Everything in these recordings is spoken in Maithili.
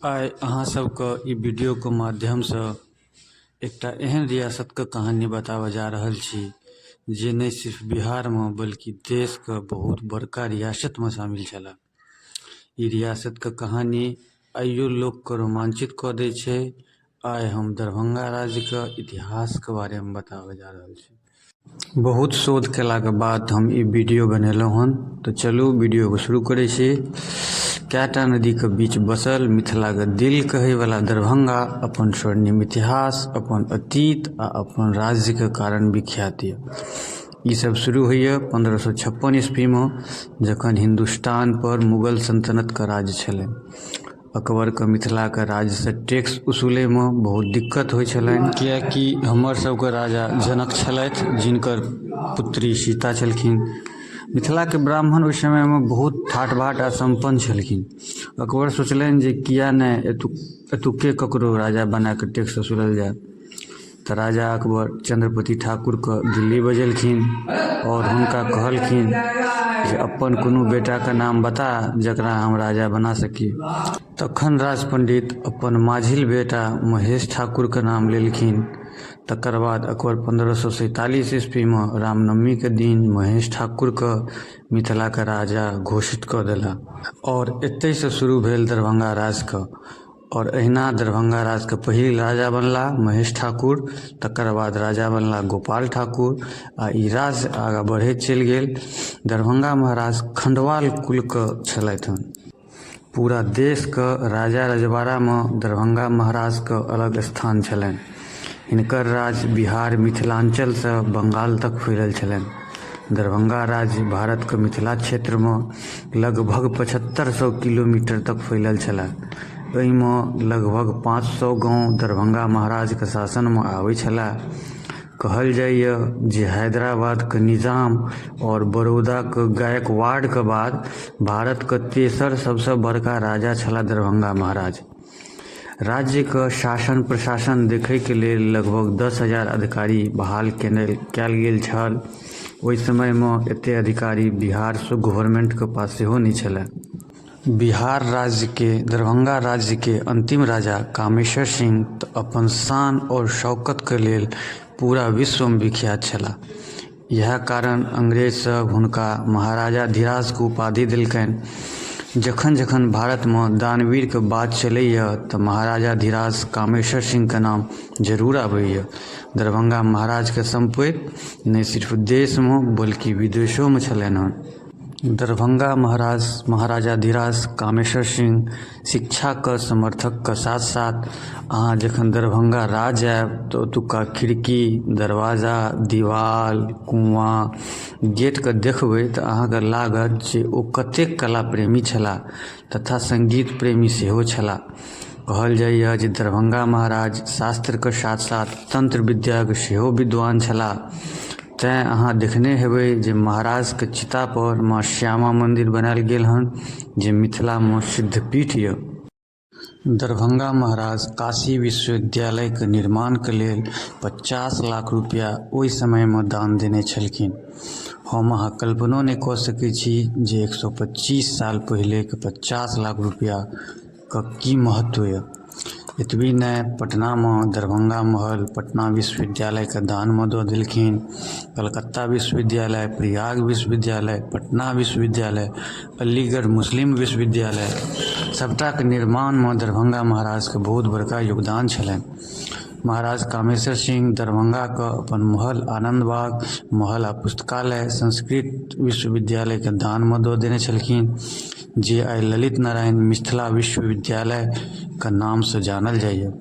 आइ अहाँ सबके ई वीडियोके माध्यमसँ एकटा एहन रियासतके कहानी बताबऽ जा रहल छी जे नहि सिर्फ बिहारमे बल्कि देशके बहुत बड़का रियासतमे शामिल छलै। ई रियासतके कहानी आइयो लोकके रोमाञ्चित कऽ दै छै। आइ हम दरभंगा राज्यके इतिहासके बारेमे बताबऽ जा रहल छी। बहुत शोध केलाके बाद हम ई वीडियो बनेलहुँ हन तऽ चलू वीडियोके शुरू करै छी। कएटा नदीके बीच बसल मिथिलाके दिल कहैवला दरभंगा अपन स्वर्णिम इतिहास, अपन अतीत आ अपन राज्यके कारण विख्यात यऽ। ई सब शुरू होइए 1556 ईस्वीमे, जखन हिन्दुस्तानपर मुगल सल्तनतके राज छलै। अकबरके मिथिलाके राज्यसँ टैक्स वसूलैमे बहुत दिक्कत होइ छलनि, किएकि हमर सबके राजा जनक छलथि, जिनकर पुत्री सीता छलखिन। मिथिलाके ब्राह्मण ओहि समयमे बहुत ठाट बाट आओर सम्पन्न छलखिन। अकबर सोचलनि जे किएक नहि एतुके ककरो राजा बनाकऽ टैक्स वसूलल जाय। तऽ राजा अकबर चन्द्रपति ठाकुरके दिल्ली बजेलखिन आओर हुनका कहलखिन जे अपन कोनो बेटाके नाम बता जकरा हम राजा बना सकी। तखन राज पण्डित अपन माझिल बेटा महेश ठाकुरके नाम लेलखिन। तकर बाद अकबर 1547 ईस्वीमे रामनवमीके दिन महेश ठाकुरके मिथिलाके राजा घोषित कऽ देला आओर एतहिसँ शुरू भेल दरभंगा राजके। आओर एहिना दरभंगा राजके पहिल राजा बनला महेश ठाकुर, तकर बाद राजा बनला गोपाल ठाकुर आ ई राज आगाँ बढ़ैत चलि गेल। दरभंगा महाराज खण्डवाल कुलके छलथि हन। पूरा देशके राजा रजवाड़ामे दरभंगा महाराजके अलग स्थान छलनि। हिनकर राज बिहार मिथिलाञ्चलसँ बङ्गाल तक फैलल छलनि। दरभंगा राज्य भारतके मिथिला क्षेत्रमे लगभग 7500 किलोमीटर तक फैलल छलै। एहिमे लगभग 500 गाँव दरभंगा महाराजके शासनमे आबै छलै। कहल जाइए जे हैदराबादके निजाम आओर बड़ौदाके गायकवाड़के बाद भारतके तेसर सबसँ बड़का राजा छलाह दरभंगा महाराज। राज्यके शासन प्रशासन देखैके लेल लगभग 10,000 अधिकारी बहाल कयल गेल छल। ओहि समयमे एतेक अधिकारी बिहार गवर्नमेन्टके पास सेहो नहि छलै। बिहार राज्यके दरभंगा राज्यके अन्तिम राजा कामेश्वर सिंह तऽ अपन शान आओर शौकतके लेल पूरा विश्वमे विख्यात छलाह। इएह कारण अंग्रेज सब हुनका महाराजा धीराजके उपाधि देलकनि। जखन जखन भारतमे दानवीरके बात चलैए तऽ महाराजा धीराज कामेश्वर सिंहके नाम जरूर आबैए। दरभंगा महाराजके सम्पति नहि सिर्फ देशमे बल्कि विदेशोमे छलनि हँ। दरभंगा महाराज महाराजा धीराज कामेश्वर सिंह शिक्षाके समर्थकके साथ साथ अहाँ जखन दरभंगा राज जायब तऽ ओतुका खिड़की, दरवाजा, दीवाल, कुआँ, गेटके देखबै तऽ अहाँके लागत जे ओ कतेक कला प्रेमी छलाह तथा सङ्गीत प्रेमी सेहो छलाह। कहल जाइए जे दरभंगा महाराज शास्त्रके साथ साथ तन्त्र विद्याके सेहो विद्वान छलाह। तैँ अहाँ देखने हेबै जे महाराजके चितापर माँ श्यामा मन्दिर बनायल गेल हन, जे मिथिलामे सिद्धपीठ यऽ। दरभंगा महाराज काशी विश्वविद्यालयके निर्माणके लेल 50 लाख रुपैआ ओहि समयमे दान देने छलखिन। हम अहाँ कल्पनो नहि कऽ सकै छी जे 125 साल पहिलेके 50 लाख रुपैआके की महत्व यऽ। एतबी नहि, पटनामे दरभंगा महल पटना विश्वविद्यालयके दानमे दऽ देलखिन। कलकत्ता विश्वविद्यालय, प्रयाग विश्वविद्यालय, पटना विश्वविद्यालय, अलीगढ़ मुस्लिम विश्वविद्यालय, सबटाके निर्माणमे दरभंगा महाराजके बहुत बड़का योगदान छलनि। महाराज कामेश्वर सिंह दरभंगाके अपन महल आनन्द बाग महल आ पुस्तकालय संस्कृत विश्वविद्यालयके दानमे दऽ देने छलखिन, जे आइ ललित नारायण मिथिला विश्वविद्यालयके नामसँ जानल जाइए।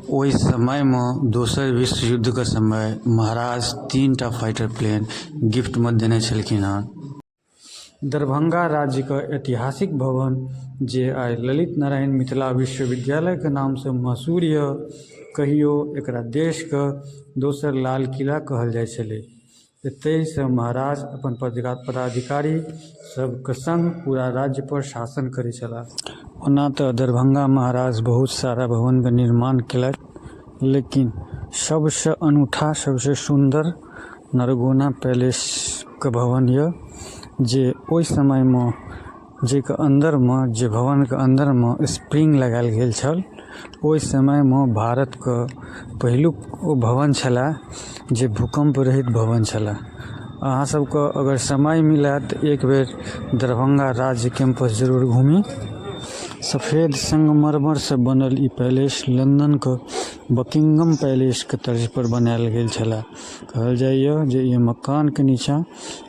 ओहि समयमे दोसर विश्व युद्धके समय महाराज तीनटा फाइटर प्लेन गिफ्टमे देने छलखिन हँ। दरभंगा राज्यके ऐतिहासिक भवन, जे आइ ललित नारायण मिथिला विश्वविद्यालयके नामसँ मशहूर यऽ, कहियो एकरा देशके दोसर लाल किला कहल जाइ छलै। एतहिसँ महाराज अपन पदाधिकारी सबके सङ्ग पूरा राज्यपर शासन करै छलाह। ओना तऽ दरभंगा महाराज बहुत सारा भवनके निर्माण केलथि, लेकिन सबसँ अनूठा, सबसँ सुन्दर नरगौना पैलेसके भवन यऽ, जे ओहि समयमे जेके अंदर में जे भवन के अंदर में स्प्रिंग लगायल गेल छल ओय समय में भारत के पहिलुक ओ भवन छला जे भूकंप रहित भवन छला। अहाँ सब के अगर समय मिले त एक बेर दरभंगा राज्य कैंपस जरूर घूमी। सफेद संगमरमर से बनल इ पैलेस लंदन के बकिंगम पैलेस के तर्ज पर बनायल गेल छला। कहल जाय ये जे इ मकान के नीचा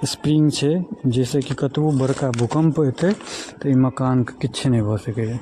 स्प्रिंग छै जैसे की कतबो बड़का भूकंप एते ते इ मकान के किछ ने भ सके ये।